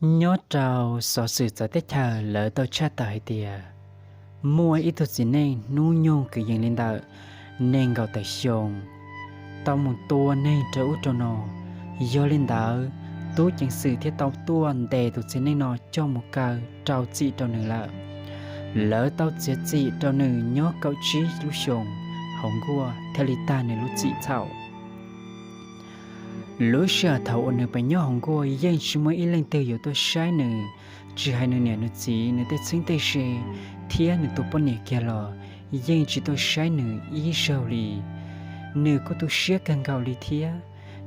Nyob rau xov xwm txawv teb chaws lawv tau tshaj tawm hais tias muaj ib tug txiv neej hnub nyoog kwv yees li ntawm nees nkaum tawm xyoo tau mus tua neeg rau ub rau no. Yog li ntawd, tub ceev xwm thiaj tau tuaj ntes tus txiv neej no coj mus kaw rau txim rau nws lawm. Lawv tau txiav txim rau nws nyob kaum tsib lub xyoos hauv nkuaj thiaj li tag nws lub txim txhaum. Lub sij hawm thaum uas nws pem nyob hauv nkuaj yeej tsis muaj ib leej twg yuav tuaj saib nws, tsis hais nws niam nws txiv nws tej txheeb tej ze thiab nws tus poj niam kiag los yeej tsis tuaj saib nws ib zaug li. Nws kuj tu siab kawg nkaus li thiab,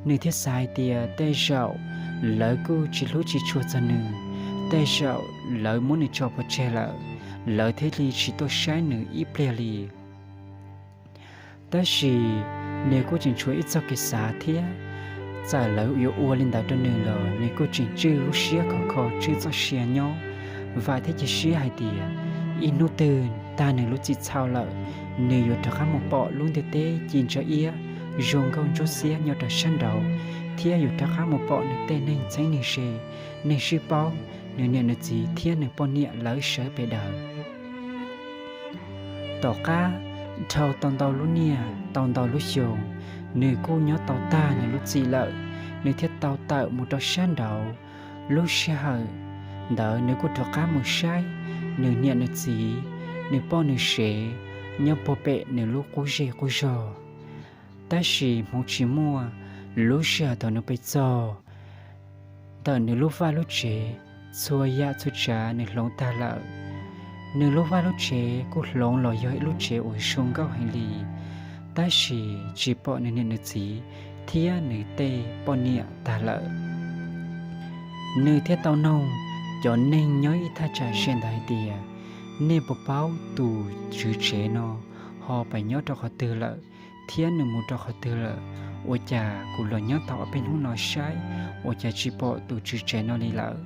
nws thiaj xav hais tias tej zaum lawv kuj tsis hlub tsis tshua txog nws, tej zaum lawv muab nws tso pov tseg lawm, lawv thiaj li tsis tuaj saib nws ib pliag li. Tab sis nws kuj tseem tshuav ib txoj kev xav thiab, txawm lawv yuav ua li ntawd rau nws los nws kuj tseem tswj lub siab khov kho tswj txoj sia nyob, vam thiab cia siab hais tias ib hnub twg tag nws lub txim txhaum lawm, nws yuav rov qab mus pom lub ntiaj teb ci ntsa iab zoo nkauj ntsuab xiab nyob rau sab nraud, thiab yuav rov qab mus pom nws tej neeg txheeb neeg ze, neeg sib paub, nws niam nws txiv thiab nws poj niam lawv sawv pes daws. Tom qab dhau tau ntau lub niaj tau ntau lub xyoo, nws kuj nyob tau tag nws lub txim lawm, nws thiaj tau tawm mus rau sab nraud. Lub sij hawm ntawd nws kuj rov qab mus saib nws niam nws txiv, nws poj nws sev nyob puag pem nws lub qub zej qub zog. Tab sis hmoov tsis muaj, lub sij hawm thaum nws pem txog ntawm nws lub vaj lub tsev, txhua yam txhua tsav nws hloov tag lawm. Nws lub vaj lub tsev kuj hloov los yog ib lub tsev uas zoo nkauj heev li, tab sis tsis pom nws niam nws txiv thiab nws tej poj niam tag lawm. Nws thiaj tau noog cov neeg nyob ib thaj tsam ze ntawd hais tias, nej puas paub tus tswv tsev no ho pem nyob rau qhov twg lawm, thiab nws mus rau qhov twg lawm? Ua cas kuv los nyob tau ob peb hnub no saib ua cas tsis pom tus tswv tsev no li lawm?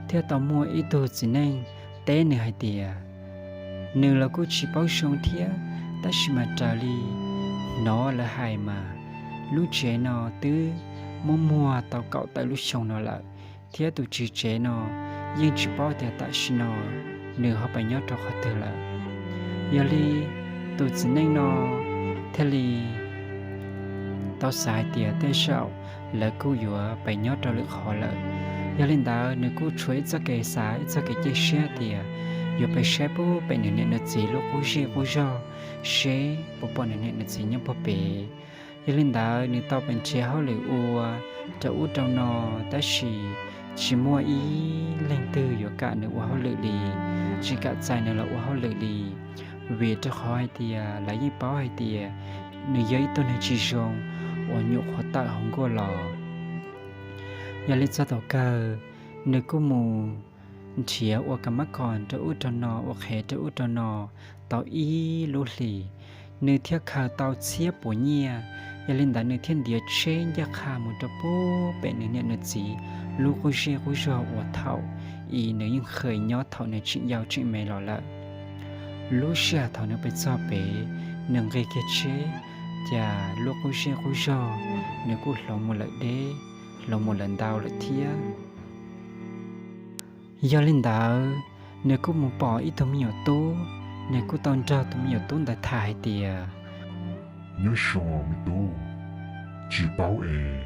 Thiaj tau muaj ib tug txiv neej teb nws hais tias, nws los kuj tsis paub zoo thiab, tab sis mas raws li hnov lawv hais mas lub tsev no twb muab muag tau kaum tawm lub xyoo no lawm, thiab tus tswv tsev no yeej tsis paub tias tam sim no nws ho pem nyob rau qhov twg lawm. Yog li tus txiv neej no thiaj li tau xav hais tias tej zaum lawv kuj yuav pem nyob rau lwm qhov lawm. Yog li ntawd nws kuj tshuav ib txoj kev xav ib txoj kev cia siab tias yuav pem saib puag pem nws niam nws txiv lub qub zej qub zog, seb puas pom nws niam nws txiv nyob puag pem. Yog li ntawd nws tau pem nrhiav hauj lwm ua rau ub rau no, tab sis tsis muaj ib leej twg yuav kam nws ua hauj lwm li, tsis kam txais nws los ua hauj lwm li, vim rau qhov hais tias lawv yeej paub hais tias nws yog ib tug neeg tsis zoo uas nyuam qhuav tawm hauv nkuaj los. Yog li txog thaum kawg, nws kuj mus nrhiav ua kam mab kom rau ub rau no, ua qhev rau ub rau no tau ib lub hlis, nws thiaj khaws tau txhiab puas nyiaj. Yog li ntawd nws thiaj ntiav tsheb ncaj qha mus rau puag pem nws niam nws txiv lub qub zej qub zog uas thaum i nws yeej kheev nyob thaum nws tseem yau tseem me los lawm. Lub sij hawm thaum nws pem txog pem, nws nqis kiag tsheb, cas lub qub zej qub zog nws kuj hloov mus lawm deb, hloov mus lawm ntau lawm thiab. Yog li ntawd, nws kuj mus pom ib tug me nyuam tub, nws kuj tau nrog tus me nyuam tub ntawd tham hais tias, nyob zoo me tub, tsis paub es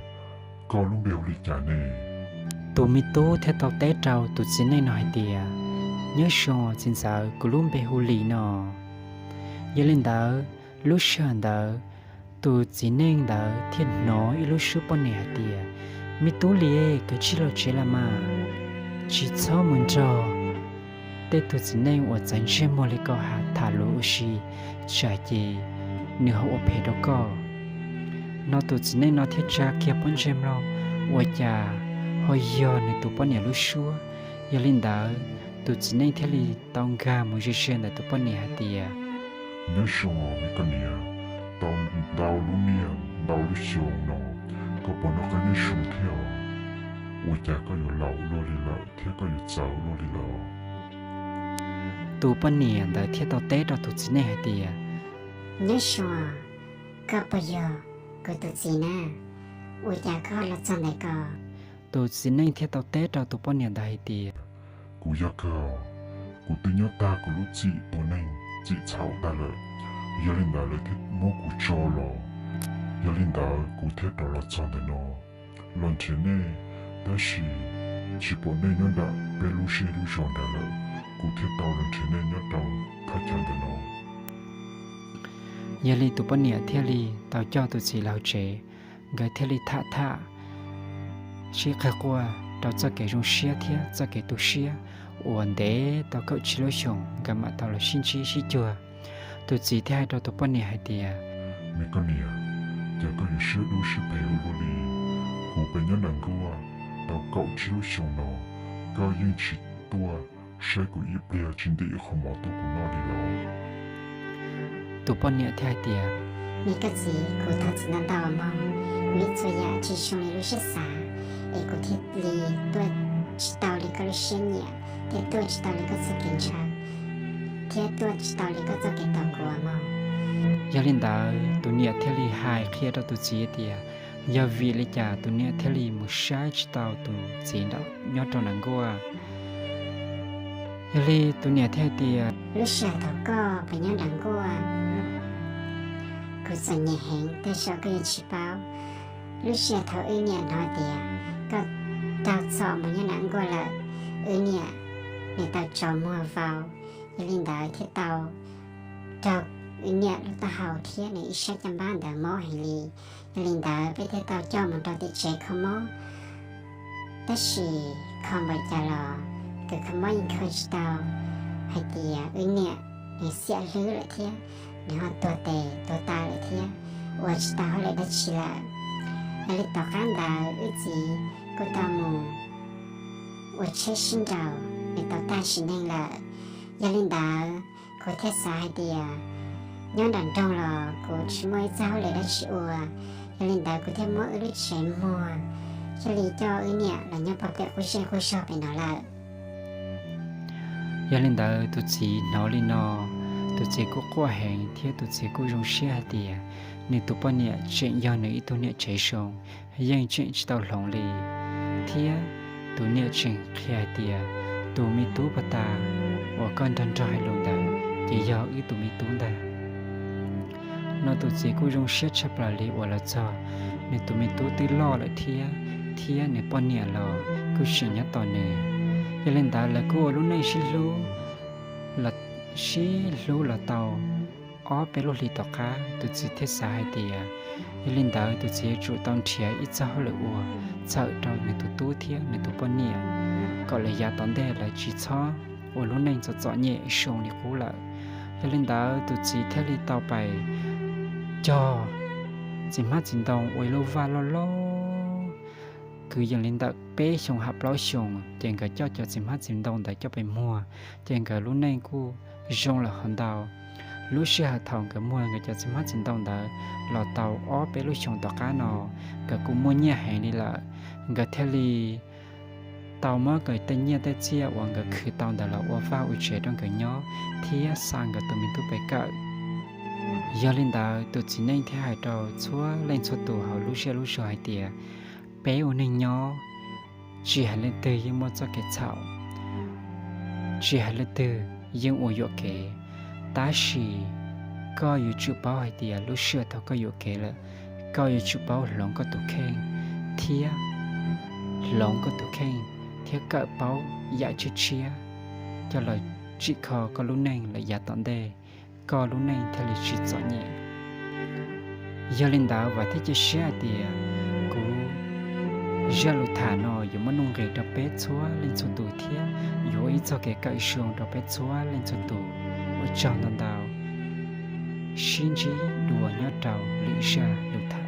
koj lub npe hu li cas ne? Tus me tub thiaj tau teb rau tus txiv neej no hais tias, nyob zoo txiv ntxawm, kuv lub npe hu Lis no. Yog li ntawd, lub sij hawm ntawd, tus txiv neej ntawd thiaj hnov ib lub suab poj niam hais tias, me tub Lis, koj tsis los tsev los mas, tsis txhob mus nrog tej tug txiv neej uas txawv ntsej muag li koj tham lus ua si, tsam ces nws ho ua phem rau koj. No tus txiv neej no thiaj tsa kiag pob ntseg mloog, ua cas ho yog nws tus poj niam lub suab. Yog li ntawd, tus txiv neej thiaj li tau nkag mus ze ze ntawm tus poj niam hais tias, nyob zoo me koj niam, tau ntau lub niaj ntau lub xyoo no, koj puas noj qab nyob zoo thiab? Ua cas koj yuav laus luaj li lawm thiab koj yuav txawv luaj li lawm? Tus poj niam ntawd thiaj tau teb rau tus txiv neej hais tias, nyob zoo, koj puas yog kuv tus txiv na? Ua cas koj los txog ntawm ko? Tus txiv neej thiaj tau teb rau tus poj niam ntawd hais tias, kuv yog kawg, kuv twb nyob tag kuv lub txim tua neeg txim txhaum tag lawm, yog li ntawd lawv thiaj muab kuv tso los. Yog li ntawd kuv thiaj rov los txog ntawm no los nrhiav nej, tab sis tsis pom nej nyob nram peb lub zej lub zos nrad lawm, kuv thiaj tau los nrhiav nej nyob rau thaj chaw ntawm no. Yog li tus poj niam thiaj li tau coj tus txiv los tsev, nkawd thiaj li tham tham sib qawg quaj rau txoj kev zoo siab thiab txoj kev tu siab uas ntev tau kaum tsib lub xyoos nkawd mam tau los sib ntsib sib cuag. Tus txiv thiaj hais rau tus poj niam hais tias, me koj niam, cas koj yuav siab dub siab phem ua luaj li? Kuv pem nyob nram nkuaj tau kaum tsib lub xyoos no, koj yeej tsis tuaj saib kuv ib pliag, tsis ntim qhov mov tuaj kuv noj li los? Tus poj niam thiaj hais tias, me koj txiv, kuv thov txim ntau ntau mog, kuv ib txhua yam tsis zoo li lub siab xav, es kuv thiaj li tuaj tsis tau li koj lub siab nyiam, thiab tuaj tsis tau li koj txoj kev ntshaw, thiab tuaj tsis tau li koj txoj kev tos kuv mog. Yog li ntawd tus niam thiaj li hais qhia rau tus txiv tias, yog vim li cas tus niam thiaj li mus saib tsis tau tus txiv nyob rau nram nkuaj. Yog li tus niam thiaj hais tias, lub sij hawm thaum koj pem nyob nram nkuaj, kuv txom nyem heev, tej zaum koj yuav tsis paub. Lub sij hawm thaum wb niam hnov tias koj raug txom mus nyob nram nkuaj lawm, wb niam nws tau tsaus muag vau, yog li ntawd thiaj tau raug wb niam lub taub hau thiab nws ib sab caj npab ntawd mob heev li. Yog li ntawd peb thiaj tau coj mus rau tim tsev kho mob. Tab sis kho npaum cas los tus kho mob yeej kho tsis tau hais tias wb niam nws xiam hlwb lawm thiab nws ho tuag tes tuag taw lawm thiab, ua tsis tau hauj lwm dab tsi lawm. Yog li tom qab ntawd wb txiv kuj tau mus ua tsheb sib nraus, nws tau tag sim neej lawm. Yog li ntawd kuv thiaj xav hais tias nyob nram nroog los kuv tsis muaj ib txoj hauj lwm dab tsi ua, yog li ntawd kuv thiaj muab wb lub tsev muag thiaj li coj wb niam los nyob pog pem qub zej qub zog pem no lawm. Yog li ntawd tus txiv hnov li no, tus txiv kuj quaj heev thiab tus txiv kuj zoo siab hais tias nws tus poj niam tseem yog nws ib tug niam tsev zoo, yeej tseem tsis tau hloov li. Thiab tus niam tseem qhia hais tias tus me tub pog tas uas koj nrog nrog hais lus ntawd ces yog wb tus me tub ntag. No tus txiv kuj zoo siab tshaj plaws li uas los txog nws tus me tub twb loj lawm thiab, thiab nws poj niam los kuj tseem nyob tos nws. Yog li ntawd lawv kuj ua lub neej sib hlub, sib hlub los tau ob peb lub hlis tom qab, tus txiv thiaj xav hais tias yog li ntawd tus txiv yuav tsum tau nrhiav ib txoj hauj lwm ua txhawm rau nws tus tub thiab nws tus poj niam kom lawv yav tom ntej lawv tsis txhob ua lub neej txom txom nyem zoo li qub lawm. Yog li ntawd tus txiv thiaj li tau pais cog txiv hmab txiv ntoo ua ib lub vaj loj loj. Kwv yees li ntawm peb xyoos ham plaub xyoos ces nkawd coj cov txiv hmab txiv ntoo ntawd coj pes muag, ces nkawd lub neej kuj zoo lawm hov ntau. Lub sij hawm thaum nkawd muag nkawd cov txiv hmab txiv ntoo ntawd los tau ob peb lub xyoos tom qab no, nkawd kuj muaj nyiaj heev li lawm. Nkawd thiaj li tau muab nkawd tej nyiaj tej txiaj uas nkawd khwv tau ntawd los ua vaj ua tsev rau nkawd nyob thiab xa nkawd tus me tub pes kawm. Yog li ntawd tus txiv neej thiaj hais rau txhua leej txhua tus hauv lub zej lub zos hais tias, peb ua neeg nyob, tsis hais leej twg yeej muaj txoj kev txhaum, tsis hais leej twg yeej ua yuam kev, tab sis koj yuav tsum paub hais tias lub sij hawm thaum koj yuam kev lawm, koj yuav tsum paub hloov koj tus kheej thiab hloov koj tus kheej thiab kawm paub yam tshiab tshiab coj los tsim kho koj lub neej lawm yav tom ntej, koj lub neej thiaj li tsis txom nyem. Yog li ntawd vam thiab cia siab hais tias kuv zaj lus tham no yuav muaj nuj nqis rau peb txhua leej txhua tus thiab yuav ua ib txoj kev kawm zoo rau peb txhua leej txhua tus. Ua tsaug ntau ntau, sib ntsib dua nyob rau lwm zaj lus tham.